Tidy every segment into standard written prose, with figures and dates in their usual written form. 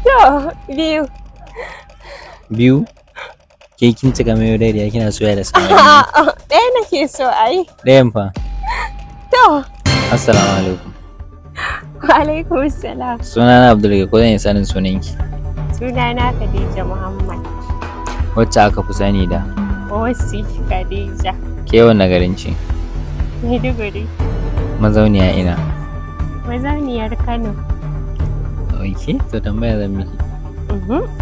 To, biyu. Biyu? Ke kin cika mai yaudariya, kina soyayya da samari. A'a, ɗaya nake so ai. Ɗayan fa? To, Assalamu alaikum. wa alaikum salam. Sunana Abdul, ko zan iya sanin sunanki? Sunana Khadija Muhammad. Wacce aka fi sani da? Osi Khadija. Ke wanne garin ce? Maiduguri. Mazauniya ina? Mazauniyar Kano. Ok, to tambaya zan miki.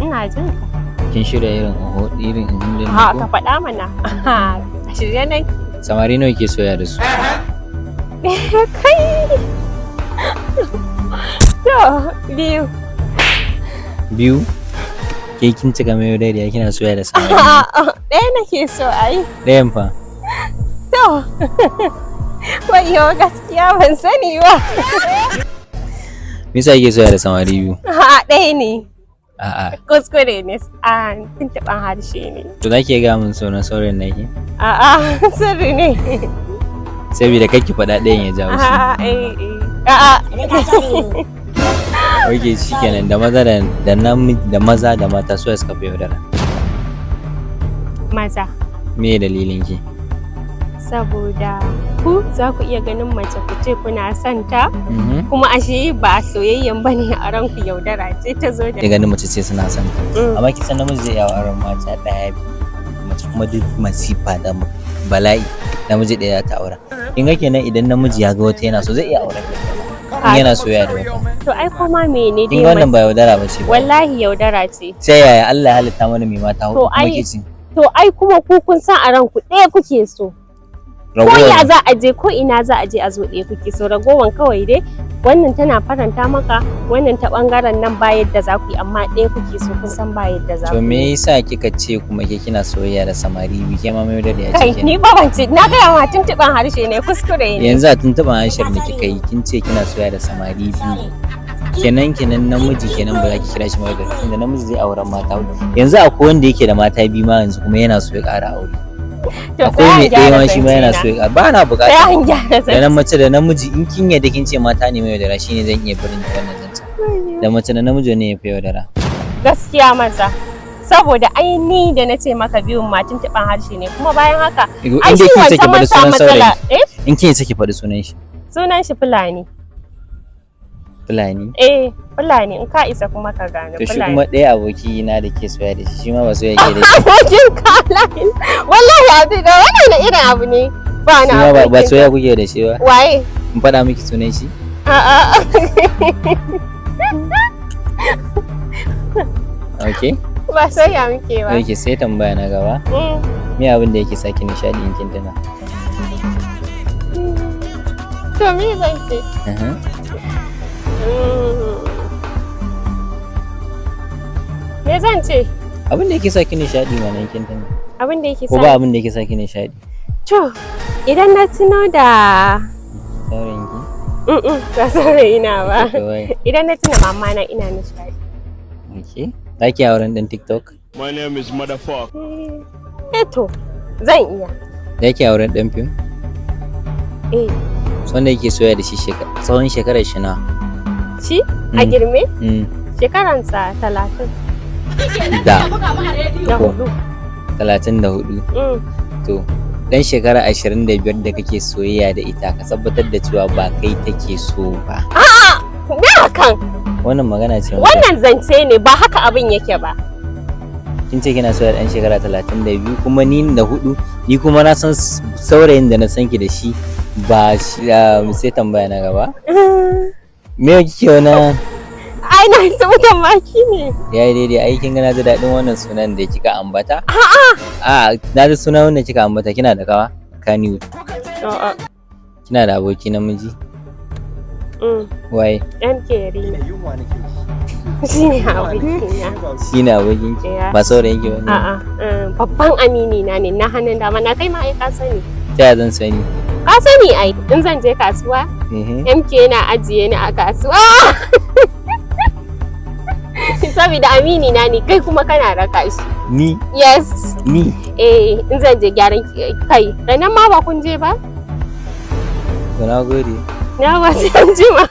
Ina jin ka. Kin shirya irin oho irin ihun din Ha, ko? ka faɗa mana. A shirye nake. Samari nawa ke soyayya da su? Kai. To, biyu. Biyu? Ke kin cika mai yaudariya, kina soyayya da samari. A'a, ɗaya nake so ai. Ɗayan fa? To, wayyo, gaskiya ban sani ba. Me yasa kike soyayya da samari biyu? A'a, ɗaya ne. A'a. Kuskure ne. A tuntuɓan harshe ne. To, za ki iya gaya min sunan saurayin naki? A'a, sirri ne. Saboda kar ki faɗa ɗayan ya jawo shi. A'a, eh, eh. A'a. Ok, shikenan. Da maza da namiji, da maza da mata, su suka fi yaudara? Maza. Me dalilin ki? Saboda ku za ku iya ganin mace ku ce kuna son ta, kuma ashe ba soyayyen bane a ranku, yaudara ce ta zo da. Ya ganin mace ce suna son ta. Amma kisan namiji zai iya auren mata ɗaya, biyu, mace kuma duk masifa da bala'i namiji ɗaya za ta aura. Kin ga kenan idan namiji ya ga wata yana so, zai iya auren ta in yana soyayya da wata. To ai koma mene Kin dai ga wannan ba yaudara ba ce ba. Wallahi yaudara ce. Sai yaya Allah ya halitta mana mai mata huɗu To kuma ai ke ci? To ai kuma ku kun san a ranku ɗaya kuke so. Ko ya Ragowar za a je, ko ina za a je a zo, ɗaya kuke so. Ragowan kawai dai wannan tana faranta maka, wannan ta bangaren nan, ba yadda za ku yi, amma ɗaya kuke so, kun san ba yadda za To ku me yi. yasa kika ce kuma ke kina soyayya da samari biyu? Ke ma mai yaudariya Kai, ce kenan. ni ba ban ce, na gaya ma tuntuɓen harshe ne, kuskure ne. Yanzu a tuntuɓan harshen da kika yi, kin ce kina soyayya da samari biyu. Kenan namiji kenan ba za ki kira shi mai yaudari, tunda namiji zai auren mata huɗu. Yanzu akwai wanda yake da mata biyu ma yanzu kuma yana so ya ƙara aure. To Akwai sai mai an ɗaya gyara ma shi ma yana zance so na. ya ƙara. Ba na Sai buƙata. an gyara Da zance. na mace da namiji, in kin yadda kin ce mata ne mai yaudara, shine zan iya barin wannan zancen. Da mace da namiji ne ya fi yaudara? Gaskiya maza. Saboda ai ni da na ce maka biyun ma tuntuɓen harshe ne, kuma bayan haka In ai dai shi kin saki wancan faɗi mun samu sunan matsala. saurayin. Eh? In kin saki faɗi sunan shi. Sunan shi Fulani. Fulani. Eh, Fulani, in ka isa kuma ka gane To shi Fulani. kuma ɗaya aboki na da ke soyayya da shi, shi ma ba soyayya ke da shi. Abokin ka, wallahi. Wallahi abu da wannan na irin abu ne. Ba na Shi ma ba abokin. soyayya kuke da shi ba. Waye? In faɗa miki sunan shi? A'a. Okay. Ba soyayya muke ba. Okay, sai tambaya na gaba. Me abin da yake saki nishaɗi in kin tuna? To me zan ce? Me zan ce? Abin da yake saki nishaɗi mana in kin tuna. Abin da yake Ko sa ba abin da yake saki nishaɗi? To, idan na tuno da Saurayinki? Ba saurayina ba. To wai. Idan na tuna mama na, ina nishaɗi. Okay. Za ki auren ɗan TikTok? My name is Motherfucker. Eh to, zan iya. Za ki auren ɗan fim? Eh, Wanda yake soyayya da shi tsawon shekarar shi na? Shi a girme shekaransa 30 Da da Ko. hudu. 34. To, dan shekara 25 da kake soyayya da ita, ka tabbatar da cewa ba kai take so ba. Me hakan? Wannan magana ce mai kyau. Wannan zance ne, ba haka abin yake ba. Kin ce kina soyayya da ɗan shekara 32, kuma ni da hudu, ni kuma na san saurayin da na san ki da shi ba shi. Ah, sai tambaya na gaba. Me kike wani? Ai na mutan maki ne. Ya yi daidai. Ai kin ga na ji daɗin wannan sunan da kika ambata. A'a, na ji sunan wanda kika ambata. Kina da kawa Kannywood? A'a. Kina da aboki namiji? Waye? MK Yarima. Shi ne abokina. Shi ne abokin ki? Yeah. Ba saurayin ki bane? A'a, babban amini na ne, na hannun dama na. Kai ma ai ka sani. Ta yaya zan sani? Ka sani ai, in zan je kasuwa, MK na ajiye ni a kasuwa. Saboda amini na ne, kai kuma kana raka shi. Ni? Yes. Ni? Eh, in zan je gyaran kai. Ranar ma ba kun je ba? To, na gode. Na ba, sai an jima.